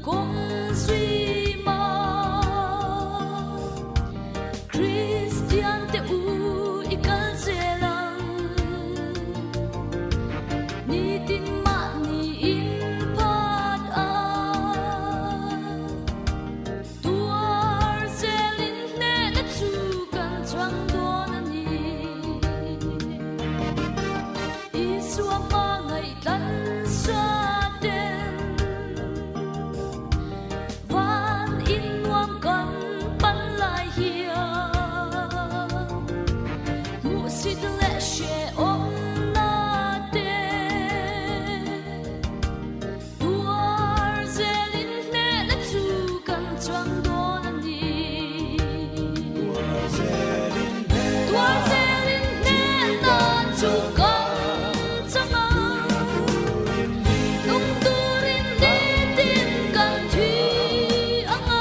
kawng zui mah. Kristian te u i kal zel ang. Nitin mahni in phat a. Tuar zelin hnehna chu kan chuang dawn a ni. Isua hmangaih tlan sa ten van in nuam kan pan lai hian hmuhsit leh hrehawmna te Tuar zelin hnehna chu kan chuang dawn a ni. Tuar zelin hnehna chu kan chang a, nung turin nitin kan thi ang a,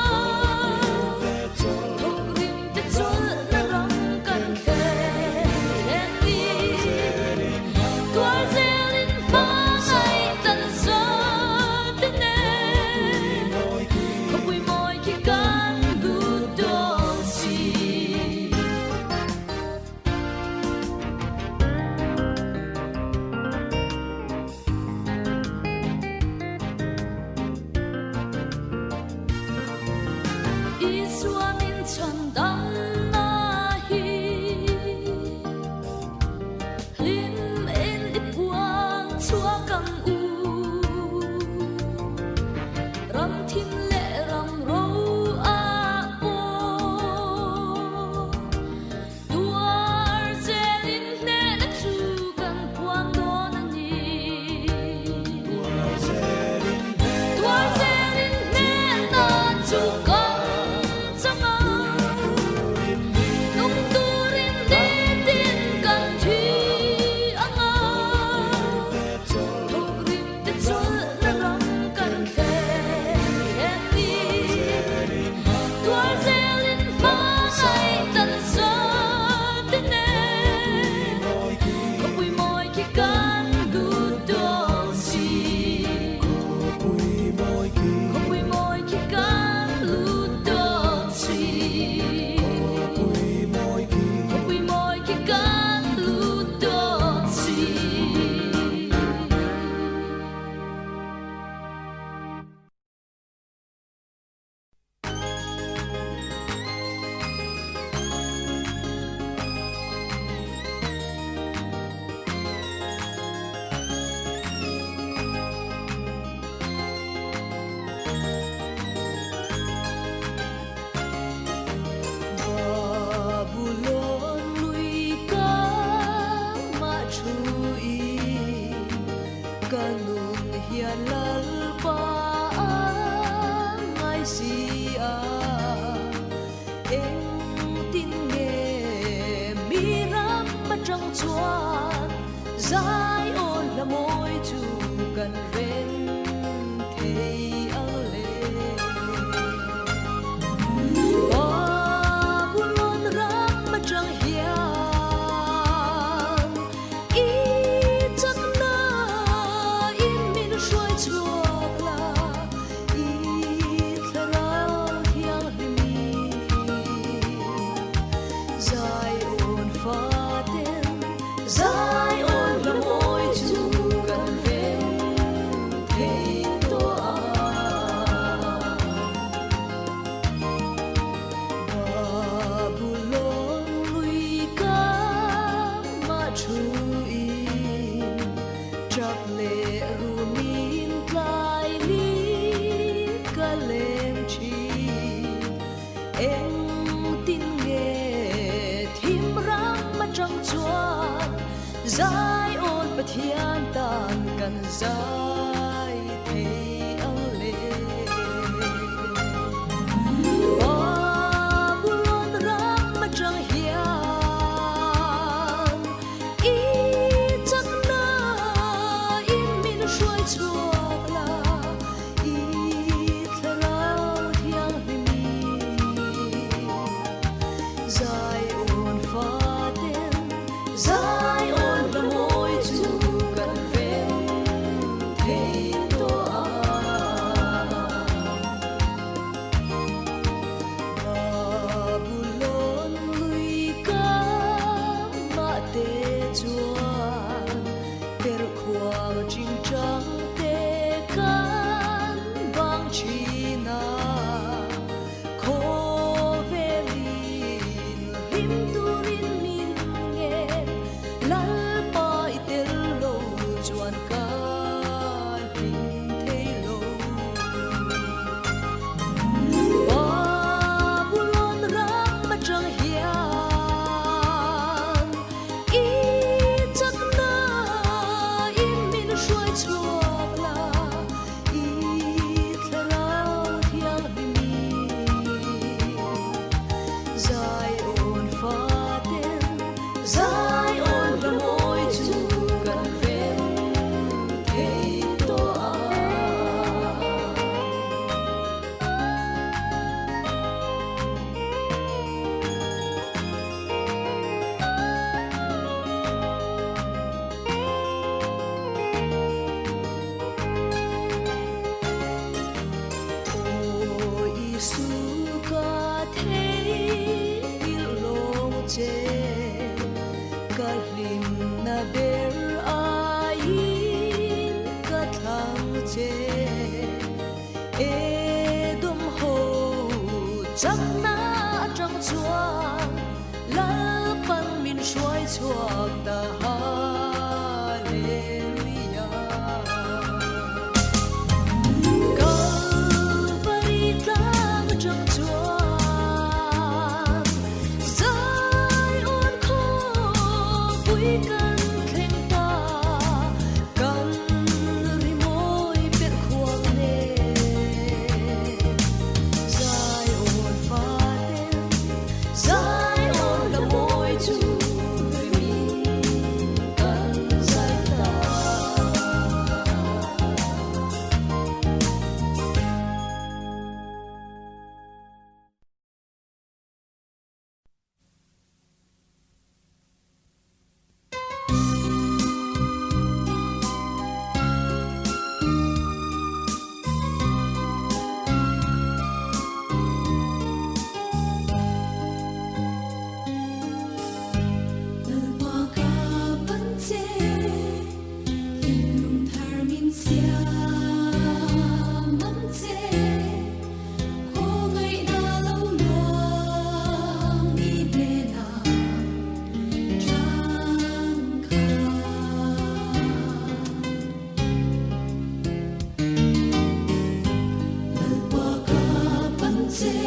thawk rim te chawlhna ram kan thleng thleng ni. Tuar zelin hmangaih tan zawt te nen khawpui mawi khi kan lut dawn si. Isua min chhan damna hi. Hlim in i puang chhuak ang u. Ram thim leh ram ro ah pawh tuar zel in hnehna chu kan puang dawn a ni. Tuar zel in hnehna chu kan chang a. Nung turin nitin kan thi ang a, thawk rim te chawlhna ram kan thleng thleng ni. Tuar zelin hmangaih tan zawt te nen, khawpui mawi khi kan lut dawn si. Khawpui mawi khi kan lut dawn si. Khawpui mawi khi kan lut dawn si. Babulon lui ka mah thu in ka nun hian Lalpa a ngai si a, engtin nge mi ram atang chuan Zion hla mawi chu kan rem thei ang le. Babulon ram atang hian i chakna in min hruai chhuak la, i thlarau thianghlim Zion faten Zion la mawi chu kan rem thei tawh a. Babulon lui ka mah thu in tap leh rumin tlai ni ka leng thin. Engtin nge thim ram atang chuan Zion Pathian tan kan zai thei ang le. Babulon ram atang hian i chakna in min hruai chhuak la. I thlarau thianghlim i Zion faten Zion la mawi chu kan rem thei. thin a, khawvelin hlim turin min ngen, Lalpa i tel lo chuan ka hlim thei lo. Babulon ram atang hian i chakna in min hruai chhuak la, i thlarau thianghlimin Zion faten Zion la mawi chu kan rem thei tawh a. Aw Isu ka theihnghilh lawng che, ka hlimna ber aiin ka thlang che. Edom ho chakna atang chuan Lalpan min hruai chhuak ta Hallelujah. Kalvari tlang atang chuan Zion khawpui kan thleng ta, kan rimawi perh khuang nen. Zion faten Zion la mawi chu rimin kan zai ta. Lalpa ka pan che, thinlung thar min siam ang che. Khawngaihna lo luang i hnenah changkha. Lalpa ka pan che,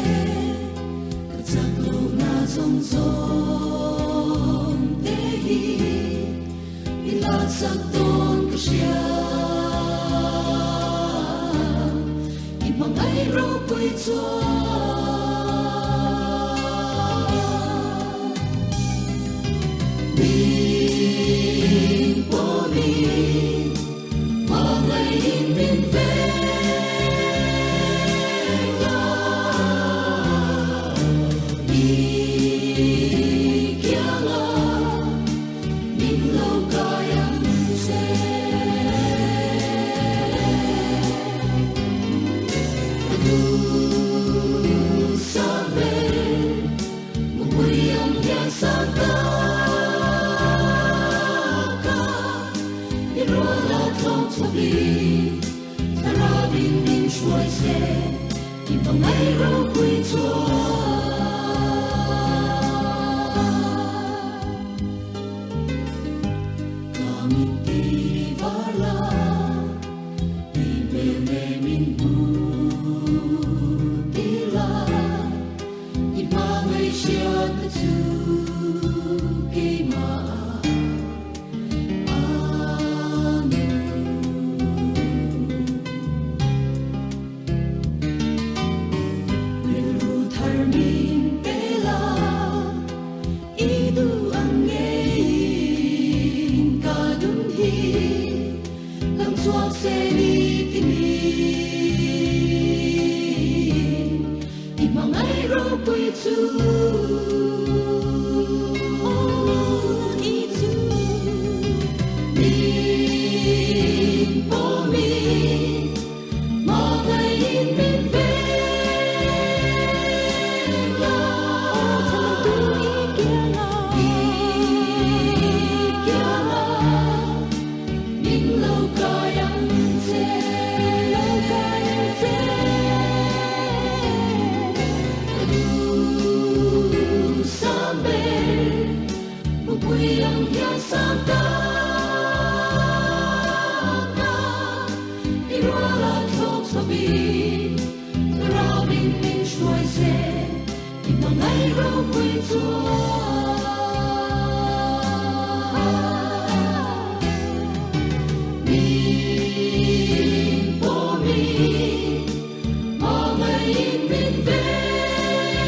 ka chak lohna zawng zawng te hi i laksak dawn ka hria. I hmangaih ropui chuan min pawmin hmangaihin min veng a. I kianga min lo kai ang che. Ka duh sang ve, mupui ang hian sang taka, i rual a tlawm chawpin, thlarauin min hruai se, i hmangaih ropui chuan. Ka mit ti var la, i hmel ne min hmu ti la, i hmangaih hriatna chu keimah a nu. Rilru thar min pe la, i duh ang ngeiin ka nun hi lang chhuak se ni ti min, i hmangaih ropui chu. Aw i chu min pawmin hmangaihin min veng la. Aw chhantu i kianga, i kianga min lo kai ang che, lo kai ang che. I ropui chuan Min pawmin hmangaihin min veng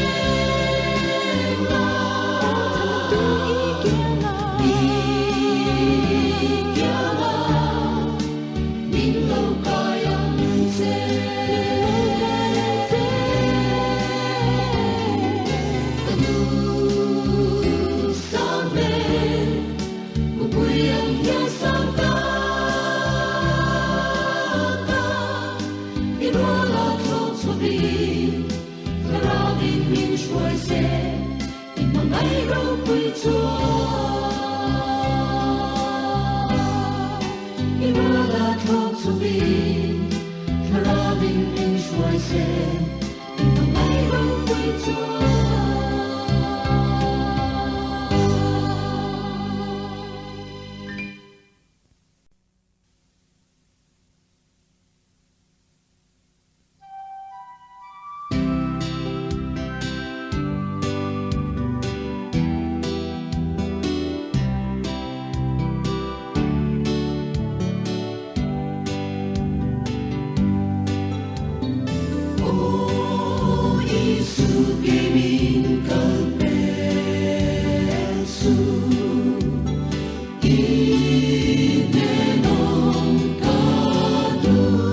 la. I kiangah min lo kai ang che. Ka nu sang hmel mupui ang hian sang ta ka i ruala thlawk chhuahin thlarauin min hruai se i hmangaih ropui chuan i ruala thlawk chhuahin thlarauin min hruai se i hmangaih ropui chuan. Aw Isu kei min kal pel suh, i hnenawm ka duh.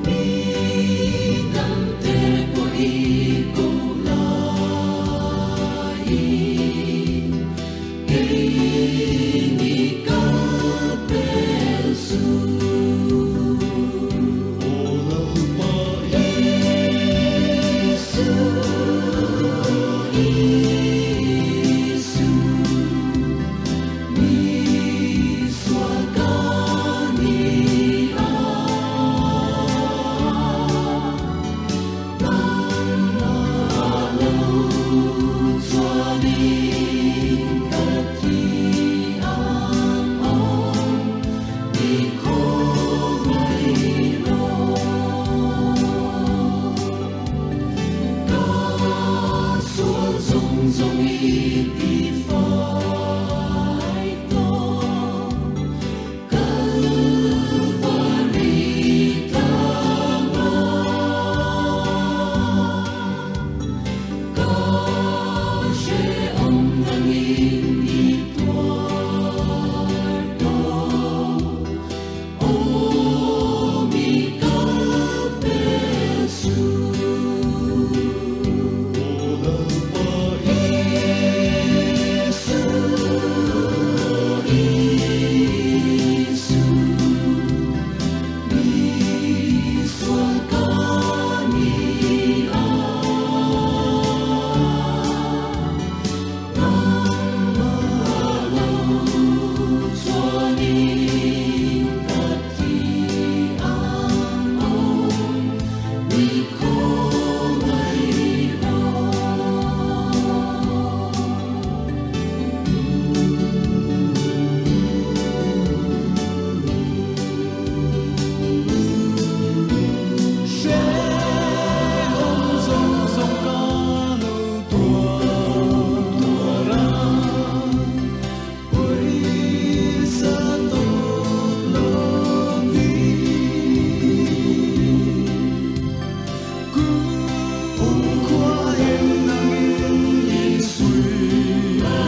Mi dangte pawh i ko laiin, kei mi kal pel suh. Isu, Isu, mi sual ka ni a. Nangmah lo chuanin ka thi ang aw, mi khawngaih rawh. Ka sual zawng zawng i ti fai tawh, Kalvari tlangah. Ka hrehawm nangin i tuar tawh, aw mi kal pel suh. Isu, Isu, mi sual ka ni a. Nangmah lo chuanin ka thi ang aw, mi khawngaih rawh. Hrehawm zawng zawng ka lo tuar a, pawisa tawp lovin. Kumkhua in nangin min suih la,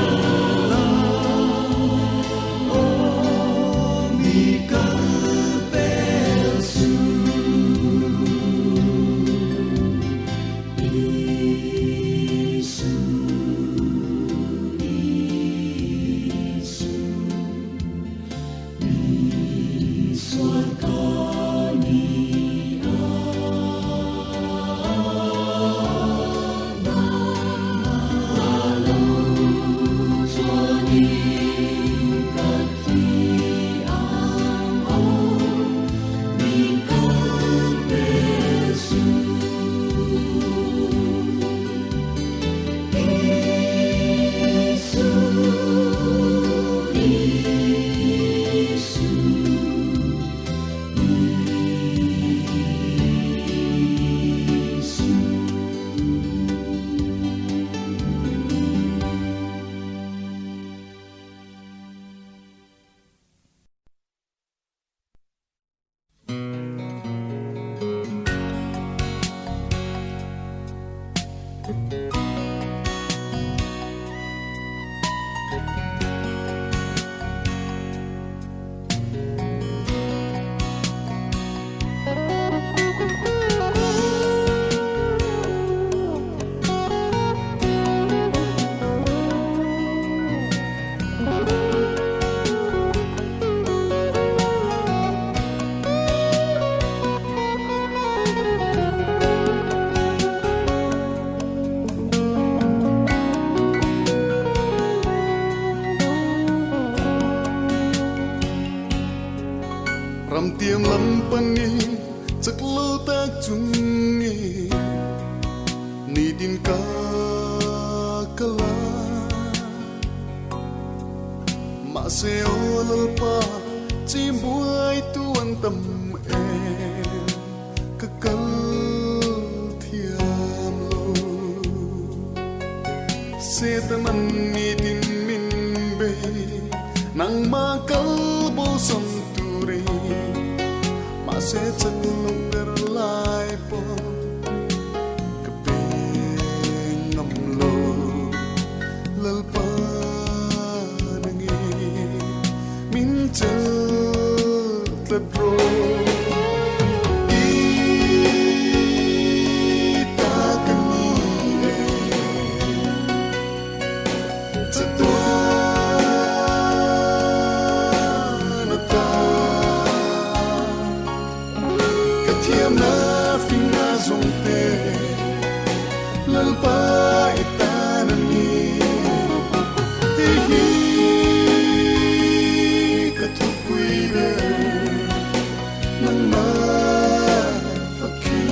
aw mi kal pel suh. Isu, Isu, mi sual ka ni a. Nangmah lo chuanin ka thi ang aw, mi kal pel suh. Isu, Isu, mi ni chaklo tak chungi nitin ka kala mahse o lalpa chim buai tu an tam em ka kal thiam lo Satan an nitin min be nang ma kal bo som turi mahse chak lo ber lai po ka pe ngam lo lalpa nangi min chal tlat ro I ta ka ni e chatuan ata ka thiam na finna zawng te lalpa i tan a ni hei hi ka thupui ber nangmah fakhi.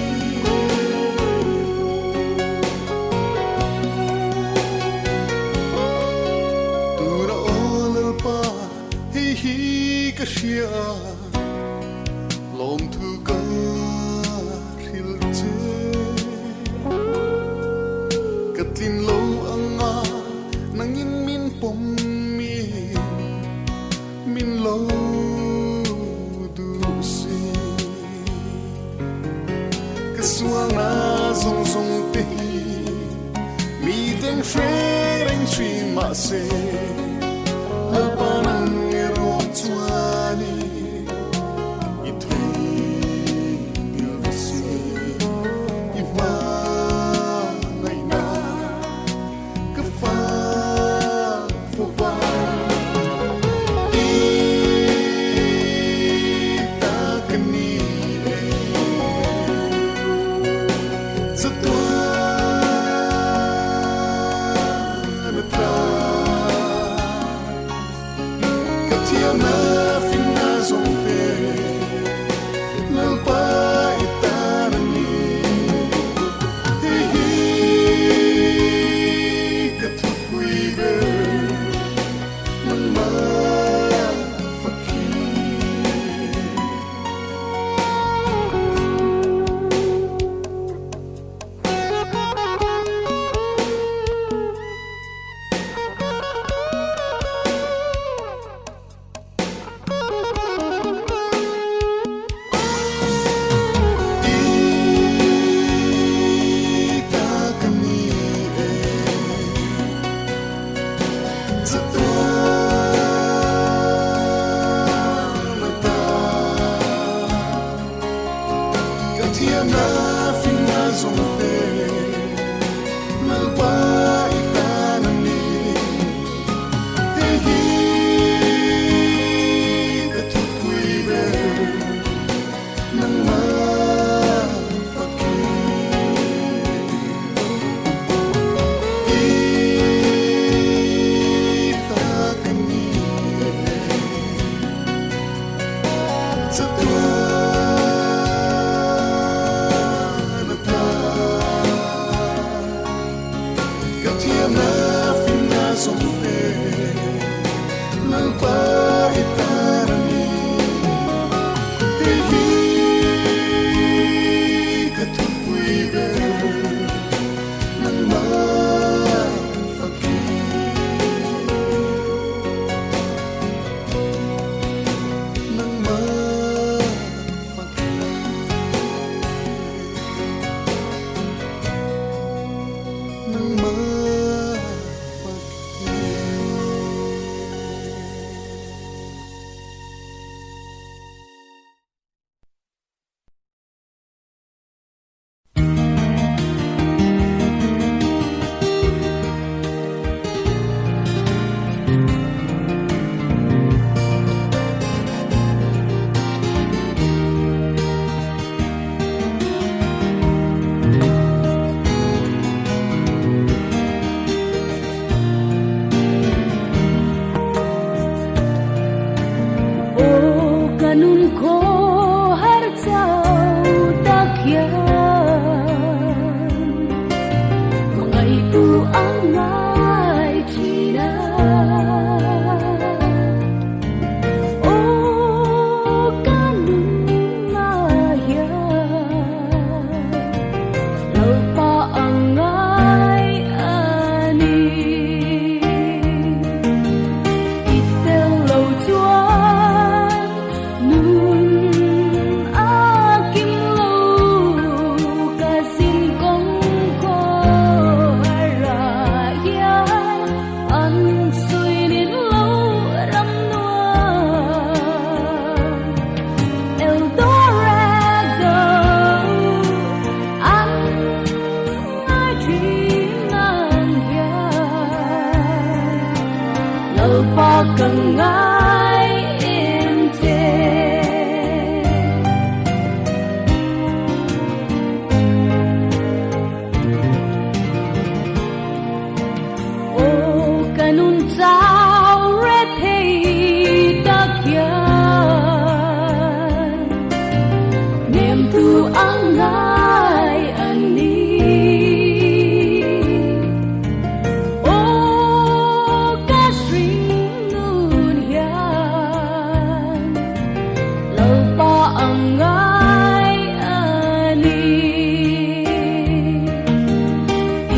Tuna aw lalpa hei hi ka hria lawmthu ka hrilh che. Ka tlin lo anga nangin min pawm mi min lo duh si. Ka sualna zawng zawng te hi mi teng hre reng thin mahse lalpa nang erawh chuan i theih si i hmangaihna ka fak fo va. I ta ka ni e chatuan ata ka thiam na finna zawng te lalpa i tan a ni hei hi ka thupui ber nangmah fakhi. I ta ka ni e chatuan ata ka thiam na finna zawng te lalpa i tan a ni hei hi ka thupui ber nangmah fakhi. I ta ka ni e chatuan ata. Ang ngai a ni. Aw ka hringnun hian Lalpa ang ngai a ni.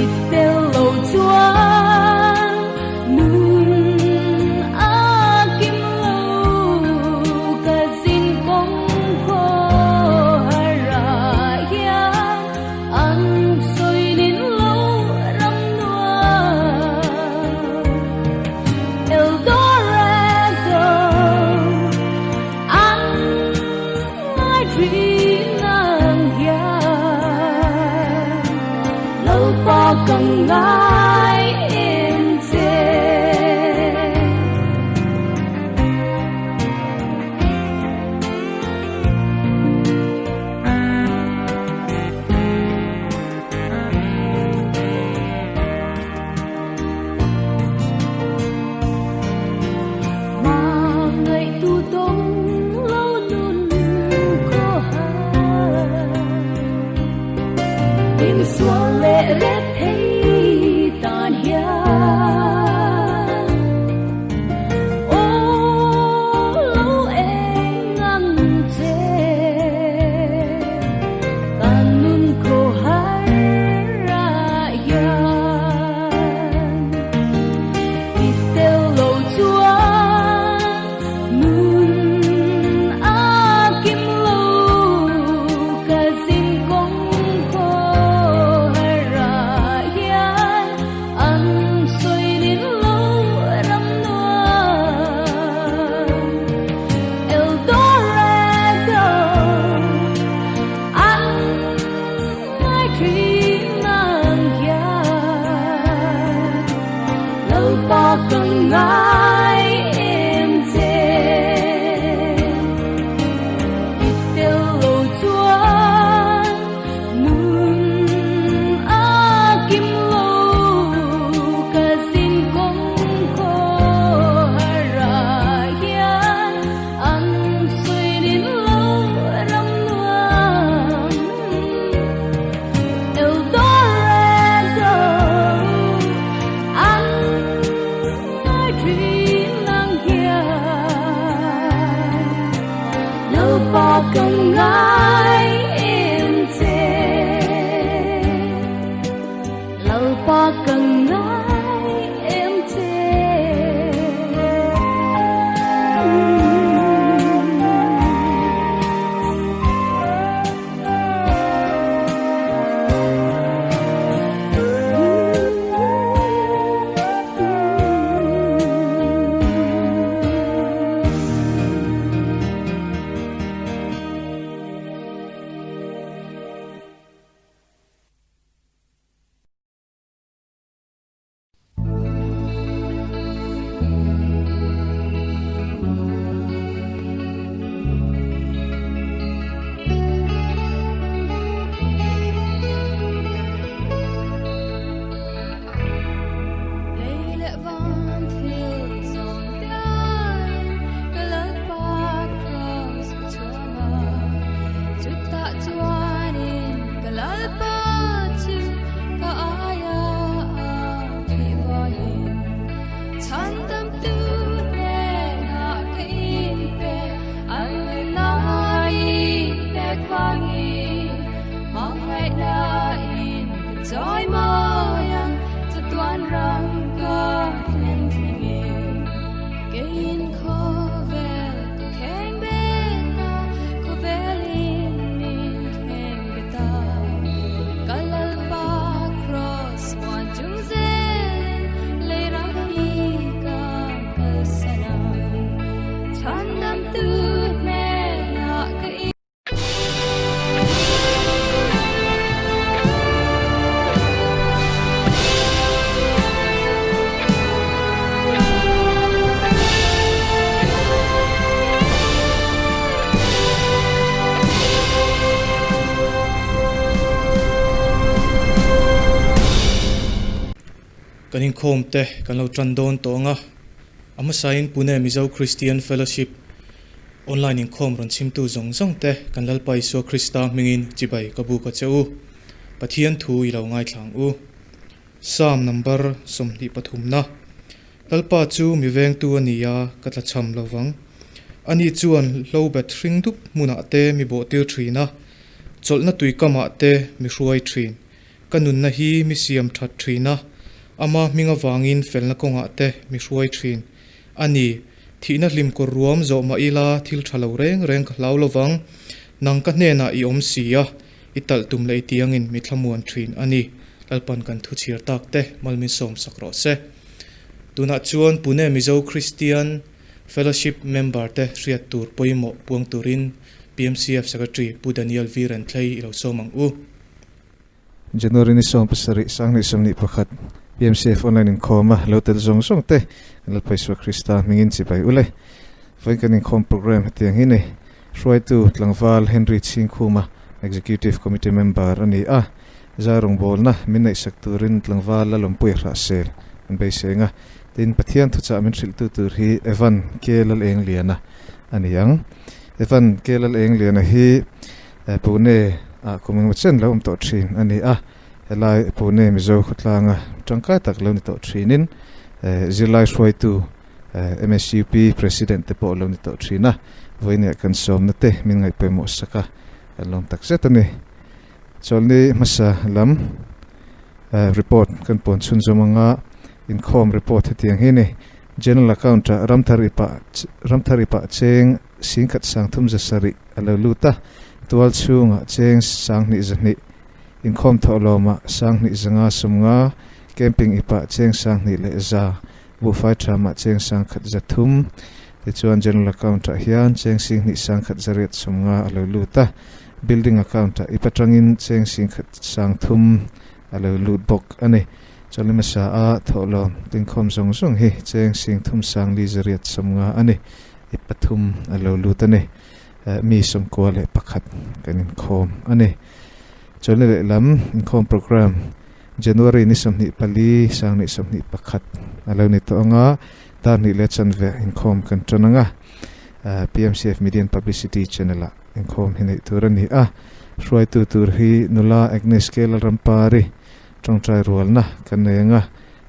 I tel lo chuan nun a kim lo ka zin kawng khawhar ah hian an sawinin lo ram nuam El Dorado an ngai thin ang hian Lalpa ka ngai em che. Hmangaihtu dawng lo nun khaw hai. Insual leh rep thei tan hian aw lo eng ang che. Kan nun khaw har ah hian i tel lo chuan nun a kim lo ka zin kawng khaw har ah hian an sawinin lo ram nuam El Dorado an ngai thin ang hian Lalpa ka ngai em che. I tel lo chuan nun a kim lo ka zin kawng khaw har ah hian an sawinin lo ram nuam El Dorado an ngai thin ang hian Lalpa ka ngai em che. Lalpa ka ngai em che. Lei leh van thil zawng piain ka Lalpa Kraws ka chhuang a, chutah chuanin ka Lalpa chu ka aia a thih vangin chhandamtu hnenah ka inpe an nunna-in pek vangin hmangaihna-in ka chawi mawi ang chatuan ram ka thlen thlengin keiin khawvel ka kheng bet a, khawvelin min kheng bet a. Ka Lalpa Kraws muan chung zelin lei ram hi ka kalsan a, chhandamtu hnenah ka in. Kan inkhawm te kan lo tan dawn tawh ang a, a hmasain Pune Mizo Christian Fellowship. Online inkhawm rawn chhimtu zawng zawng te kan Lalpa Isua Krista hmingin chibai ka buk a che u. Pathian thu i lo ngaithla ang u. Psalm number 23 na. Lalpa chu mi vengtu a ni a, ka tlachham lo vang. Ani chuan hlo bet hring dup hmunah te mi bawhtir thin a, chawlhna tuikamah te mi hruai thin. Ka nunna hi mi siam that thin a, ama hming avangin felna kawngah te mi hruai thin. A ni, thihna hlim kawr ruam zawh mah ila thil tha lo reng reng ka hlau lovang. Nang ka hnenah i awm si a, i talh tum leh i tiangin mi thlamuan thin a ni. Lalpan kan thu chhiar tak te malmin sawm sak rawh se. Tunah chuan Pune Mizo Christian Fellowship member te hriat tur pawimawh puang turin PMCF Secretary Pu Daniel V Renthlei i lo sawm ang u. January ni 17 2021 PMCF online inkhawm a lo tel zawng zawng te kan Lalpa Isua Krista hmingin chibai ule. Vawiin kan inkhawm program hetiang hi ni. Hruaitu tlangval Henry Chhingkhuma Executive Committee member a ni a, zai rawngbawlna min neihsak turin tlangval Lalawmpuia hrahsel an beiseng a. Tin, Pathian thuchah min hrilhtu tur hi Evan K Lalengliana a ni ang. Evan K Lalengliana hi Pune ah kum engemaw chen lo awm tawh thin a ni a, helai Pune Mizo khawtlanga tangkai tak lo ni tawh thinin zirlai hruaitu MSUP President te pawh lo ni tawh thin a, vawiin kan sawmna te min ngaihpawimawh sak a, kan lawm tak zet a ni. Chawlhni hmasa lam report kan puan chhunzawm anga inkhawm report hetiang hi a ni. General Account ah Ramthar Ipah Ramthar Ipah cheng singkhat sangthum zasarih a lo lut a, tual chhungah cheng sanghnih zahnih, inkhawm thawhlawmah sanghnih zanga sawmnga, camping ipah cheng sanghnih leh za, buhfai thamah cheng sangkhat zathum, tichuan general account-ah hian cheng singhnih sangkhat zariat sawmnga a lo lut a, building account-ah ip atangin cheng singkhat sangthum a lo lut bawk a ni. Chawlhni hmasa a thawhlawm tinkhawm zawng zawng hi cheng singthum sangli zariat sawmnga a ni. Ip pathum a lo lut a ni. Mi 91 kan inkhawm a ni. Chawlhni lehlam inkhawm program January ni 24 2021 a lo ni tawh ang a, dar hnih leh chanve inkhawm kan tan ang a. PMCF Media and Publicity Channel ah inkhawm hi neih tur a ni a. Hruaitu tur hi nula Agnes K Lalrampari tawngtai rualna kan nei ang a.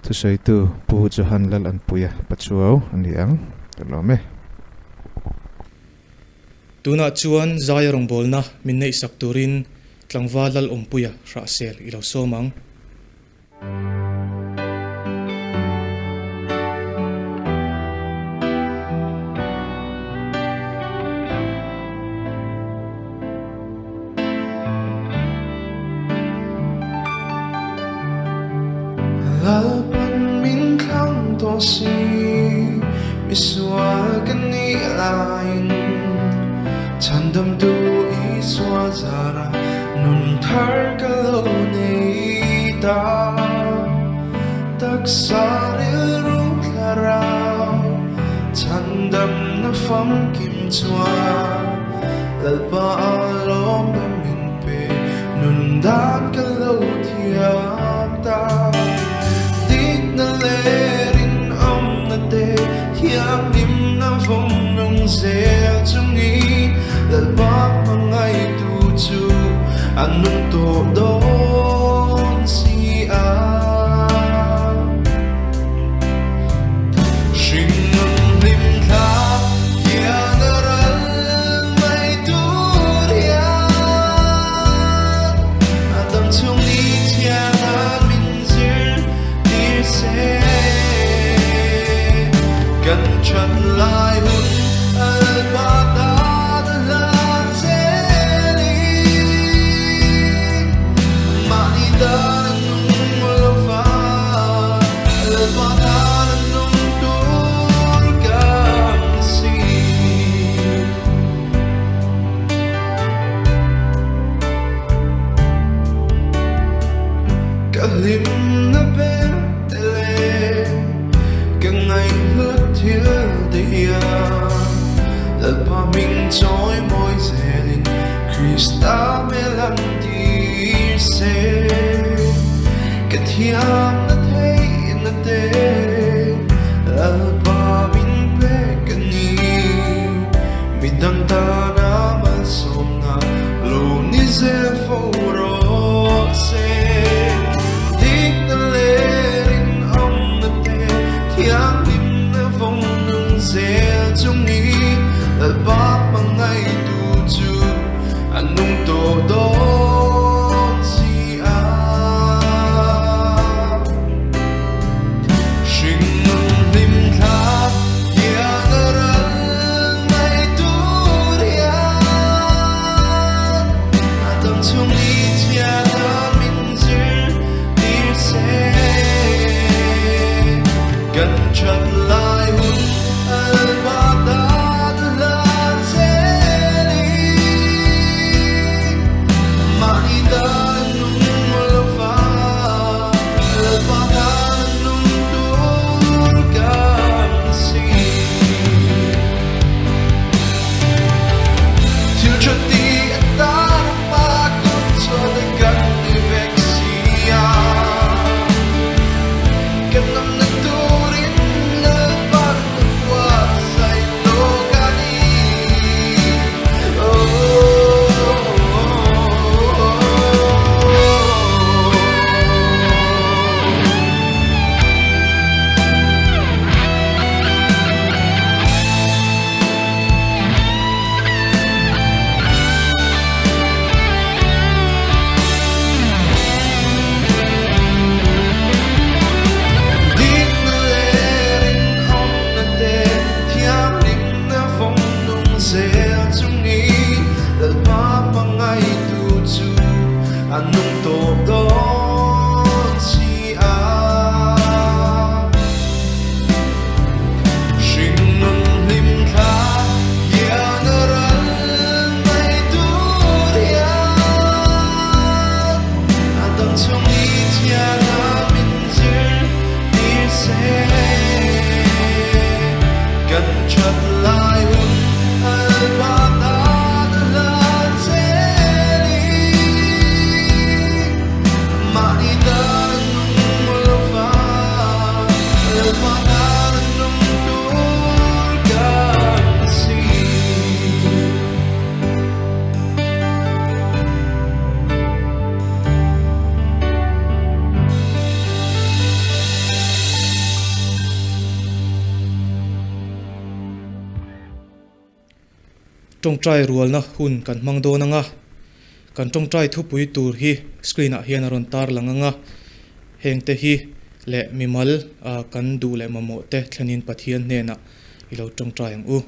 Thusawitu Pu Johan Lalanpuia Pachuau a ni ang. Ka lawm e. Tunah chuan Zaia rawngbawlna min neihsak turin tlangval Lalawmpuia hrahsel i lo sawm ang. Lalpan min thlang tawh si, misual ka nih laiin Chhandamtu Isua zara nun thar ka lo nei ta. Taksa rilru thlarau chhandamna famkim chuan Lalpa a lawm na min pe, nun dan ka lo thiam ta. Dikna leh rinawmna te, thianghlimna vawm nung zel chungin Lalpa hmangaihtu chu a nung tawh dawn si a. Hringnun hlim thla hian a ral mai tur hian a dam chhung ni thianah min zir tir se. Kan that lai hun a lalpa tan a hlan zelin mahni tan a nung lova lalpa tan a nung tur kan si. Ka hlim na ber te leh ka ngaihhlut thil te hian Lalpa hming chawi mawi zelin Krista hmel an tir se. Ka thiam na theihna te Lalpa min pek a ni. Midang. Dam chhung ni chhiatna min zir tir se. Kan that lai hun Lalpa tan hlan zel in. Mahni tan nung lova Lalpa tan nung tur kan si. Thil tha ti atan hma kut chuan kan ni vek si a. Kan awmna turin Lalpan a buatsaih lawk a ni. Dikna leh rinawmna te, thianghlimna vawng nung zel chungin Lalpa hmangaihtu chu a nung tawp dawn si a. Hringnun hlim thla hian a ral mai tur hian a dang chhung i thian a min zir tir se. Kan that lai hun Lalpa tan hlan zel in. Mahni tan nung lova Lalpa tan nung tur kan si. Tawngtai rualna hun kan hmang dawn anga, kan tawngtai thupui tur hi screen ah hian a rawn tar lang anga, heng te hi leh mimal kan duh leh mamawh te thlenin Pathian hnenah i lo tawngtai ang u.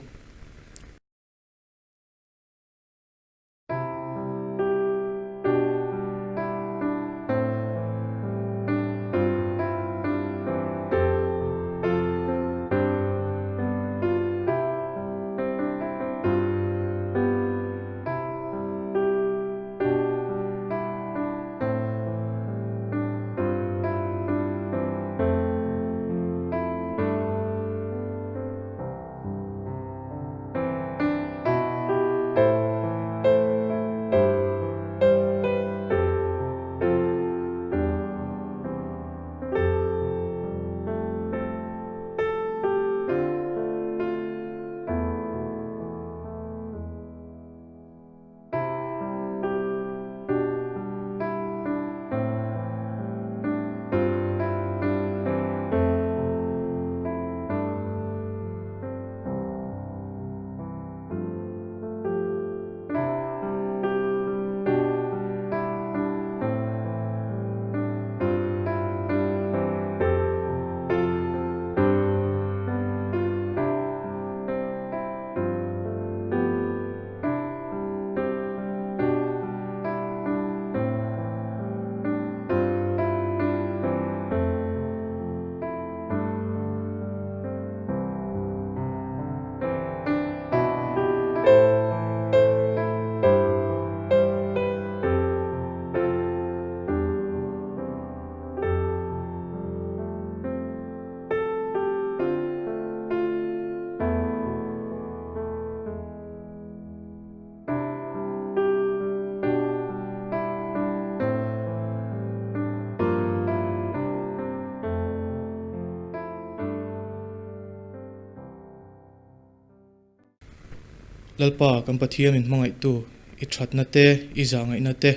Lalpa, kan Pathian min hmangaihtu, i thatna te, i zahngaihna te,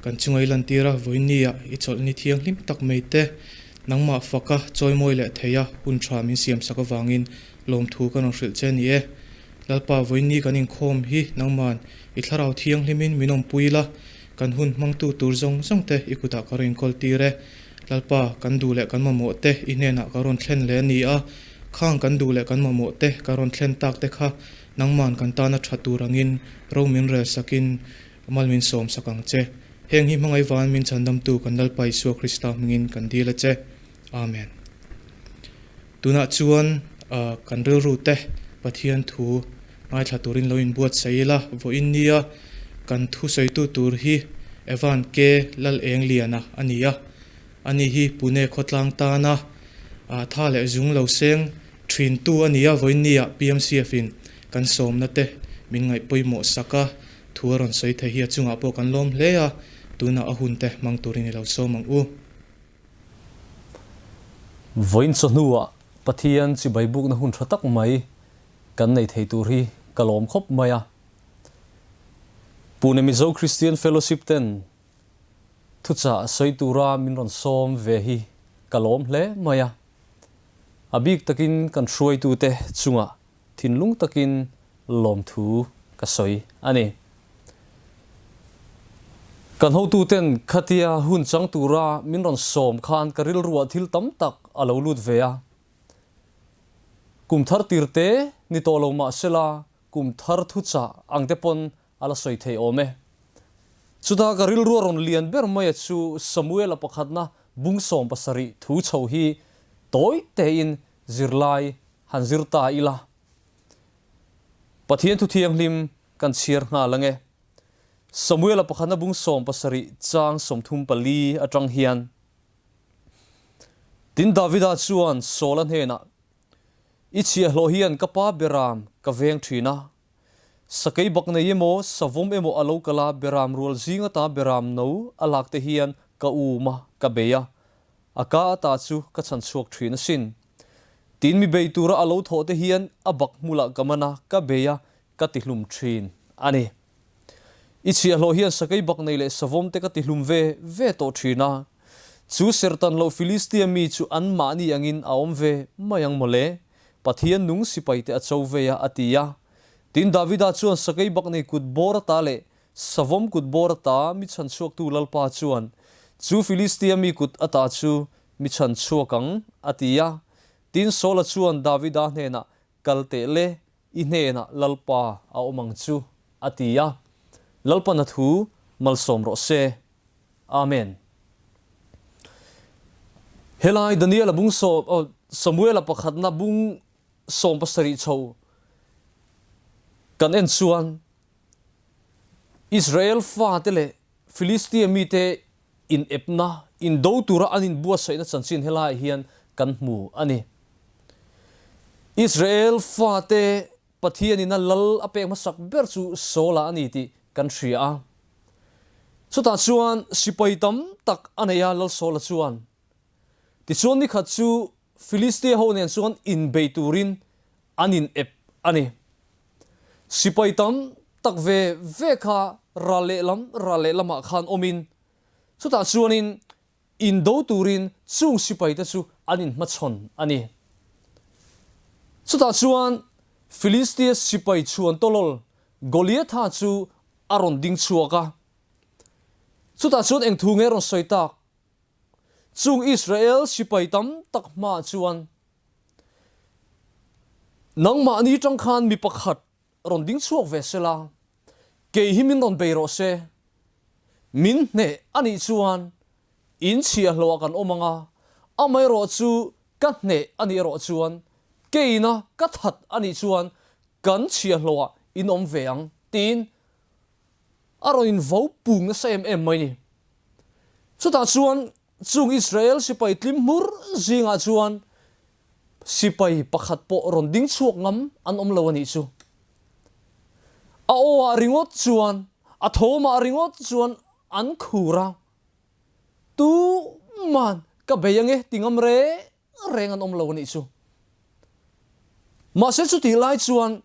kan chunga i lantir a, vawinia i chawlhni thianghlim tak mai te, nangmah faka chawimawi leh theia hun tha min siamsak avangin lawmthu ka rawn hrilh che a ni e. Lalpa, vawiini kan inkhawm hi nangman i thlarau thianghlimin min awmpui la, kan hun hmangtu tur zawng zawng te i kutah ka rawn inkawl tir e. Lalpa, kan duh leh kan mamawh te i hnenah ka rawn thlen leh a ni a, khang kan duh leh kan mamawh te ka rawn thlen tak te kha nangman kan tana tha tur angin ro min rel sakin Mal min sawm sak ang che. Heng hi hmangaih van min chhandamtu kan Lalpa Isua Krista hmingin kan dil a che. Amen. Tunah chuan kan rilru te Pathian thu ngaithla turin lo inbuatsaih ila, vawiin nia kan thusawitu tur hi Evan K. Lalengliana a ni a. Ani hi Pune khawtlang tana tha leh zung lo seng thintu a ni a, vawiin nia PMCF in kan sawmna te min ngaih pawimawh sak a, thu a rawn sawi thei hi a chungah pawh kan lawm hle a, tunah a hun te hmang turin i lo sawm ang u. Vawiin chawhnuah Pathian chibai bukna hun tha tak mai kan nei thei tur hi ka lawm khawp mai a. Pune Mizo Christian Fellowship ten Thuchah sawi tura min rawn sawm ve hi ka lawm hle mai a. A bik takin kan hruaitute chungah thinlung takin lawmthu ka sawi a ni. Kan hotuten khatia hun chang tura min rawn sawm khan ka rilruah thil tam tak a lo lut ve a. Kum thar tirte ni tawh lo mah sela kum thar thuchah ang te pawn a la sawi thei awm e. Chutah ka rilru a rawn lian ber mai a chu Samuela pakhatna bung 70 thu chho hi tawi tein zirlai han zir ta ila. Pathian thu thianghlim kan chhiar nghal ang e. Samuela pakhatna bung 70 chang 34 atang hian. Tin Davida chuan Saula hnenah, I chhiahhlawh hian ka pa beram ka veng thin a, Sakei bak nei emaw, savawm emaw a lo kal a, beram rual zing ata beram no a lak te hian ka um a, ka bei a, a ka ata chu ka chhan chhuak thin asin. Tin mi bei tura a lo thawh te hian a bak hmulah ka man a, ka bei a, ka ti hlum thin a ni. I chhiahhlawh hian sakei bak nei leh savawm te ka ti hlum ve ve tawh thin a, chu sertan loh Filistia mi chu an mahni angin a awm ve mai ang mawle. Pathian nung sipaite a cho ve a, a ti a. Tin, Davida chuan sakei bak nei kut bawr ata leh savawm kut bawr ata mi chhan chhuaktu Lalpa chuan, Chu Filistia mi kut ata chu mi chhan chhuak ang, a ti a. Tin, Saula chuan Davida hnenah, Kal teh le, i hnenah Lalpa a awm ang chu, a ti a. Lalpa na thu malsawm rawh se. Amen. Helai Daniela bung sawm, Samuela pakhatna bung 70 chho kan en chuan Israel fate leh Philistia mite in epna, in do tura an inbuatsaihna chanchin helaiah hian kan hmu a ni. Israel fate Pathianin a lal a pek hmasak ber chu Saula a ni tih kan hria a. Chutah chuan sipai tam tak a nei a, Lalsawla chuan. Tichuan ni khat chu Filistia ho nen chuan inbei turin an in ep a ni. Sipai tam tak ve ve kha ral lehlam ral lehlamah khan awmin chutah chuanin indo turin chung sipaite chu an inhmachhawn a ni. Chutah chuan Filistia sipai chhuan tawlawl Goliatha chu a rawn ding chhuak a. Chutah chuan eng thu nge rawn sawi tak? Chung Israel sipai tam tak hmaah chuan nangmahni tang khan mi pakhat rawn ding chhuak ve sela, kei hi min rawn bei rawh se. Min hneh a nih chuan in chhiahhlawhah kan awm ang a, amaherawh chu ka hneh a nih erawh chuan keina ka that a nih chuan Kan chhiahhlawhah in awm ve ang, tiin a rawn invo pung nasa em em mai ni. Chutah chuan chung Israel sipai tlim hmur zingah chuan sipai pakhat pawh rawn ding chhuak ngam an awm lo a nih chu. A awah ringawt chuan, a thawmah ringawt chuan an khur a, Tuman ka bei ange ti ngam reng reng an awm lo a nih chu. Mahse chutih lai chuan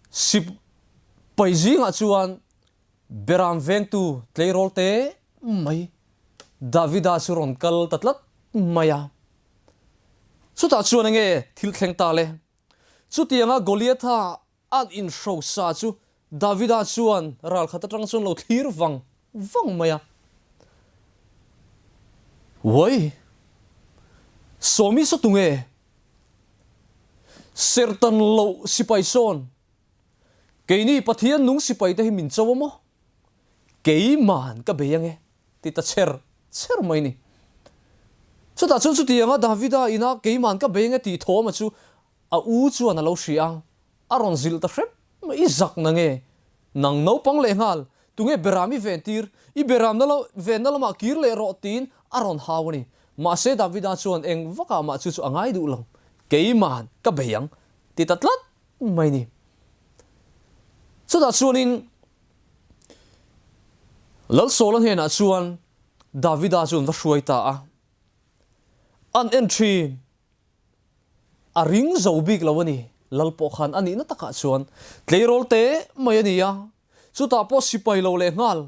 sipai zingah chuan Beram vengtu tleirawl te mai Davida chu rawn kal ta tlat mai a. Chutah chuan enge thil thleng ta le? Chutianga Goliatha An inhrosa chu Davida chuan ralkhat atang chuan lo thlir vang vang mai a. Uai! Sawmi saw tunge? Sertan loh sipai sawn. Keini Pathian nung sipai te hi min cho a maw? Keiman ka bei ange ti ta cher cher mai ni. Chutah chuan chutianga Davida ina keiman ka bei ange tih thawma chu a u chuan a lo hria a, a rawn zilh ta hrep mai, I zak na nge? Nang naupang lehnghal, tunge beram i ven tir? I beram na lo venna lamah kir leh rawh tiin a rawn hau a ni. Mahse Davida chuan eng vakah mah chu chu a ngai duh lo, Keiman ka bei ang ti ta tlat mai ni. Chutah chuanin Lalsawla hnenah chuan Davida chu an va hruai ta a, an en thin. A ring zo bik lo a ni. Lal pawh khan a nihna takah chuan tleirawl te mai a ni a, chutah pawh sipai lo leh nghal,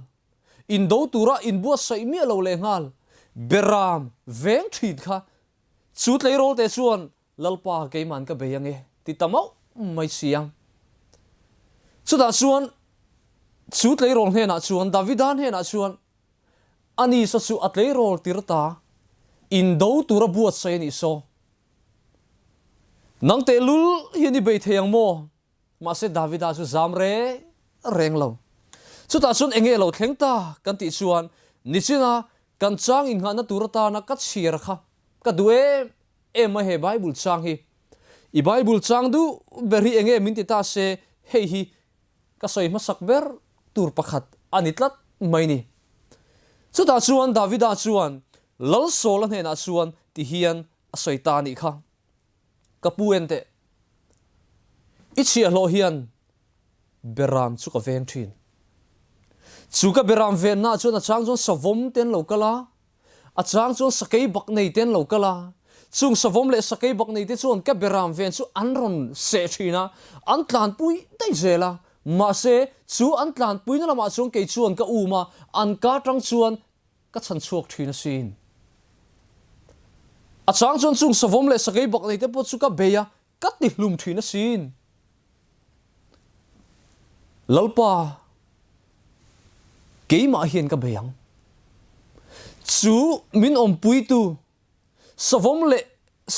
indo tura inbuatsaih miah lo leh nghal, beram veng thin kha chu tleirawl te chuan Lalpa keiman ka bei ange ti ta mauh mai si a. Chutah chuan chu tleirawl hnenah chuan Davida hnenah chuan ani saw chu a tleirawl tir ta indo tura buatsaih a nih saw. Nang tehlul hian i bei thei ang maw? Mahse Davida chu zam reng reng lo. Chutah chuan enge lo thleng ta kan tih chuan nichina kan chang innghahna tur atana ka chhiar kha ka duh em em a he Bible chang hi. I Bible chang duh ber hi enge min ti ta se hei hi ka sawi hmasak ber tur pakhat a ni tlat mai ni. Chutah chuan Davida chuan Lal Saula hnenah chuan ti hian a sawi ta a nih kha. Ka pu en teh. I chhiahhlawh hian beram chu ka veng thin. Chu ka beram vennaah chuan a chang chuan savawm te an lo kal a, A chang chuan sakei bak nei te an lo kal a, chung savawm leh sakei bak nei te chuan ka beram ven chu an rawn seh thin a, an tlanpui daih zel a. Mahse, chu an tlanpuina lamah chuan kei chuan ka um a, an ka tang chuan ka chhan chhuak thin asin. A chang chuan chung savawm leh sakei bak nei te pawh chu ka bei a, Ka ti hlum thin asin. Lalpa, keimah hian ka bei ang. Chu min awmpuitu, savawm leh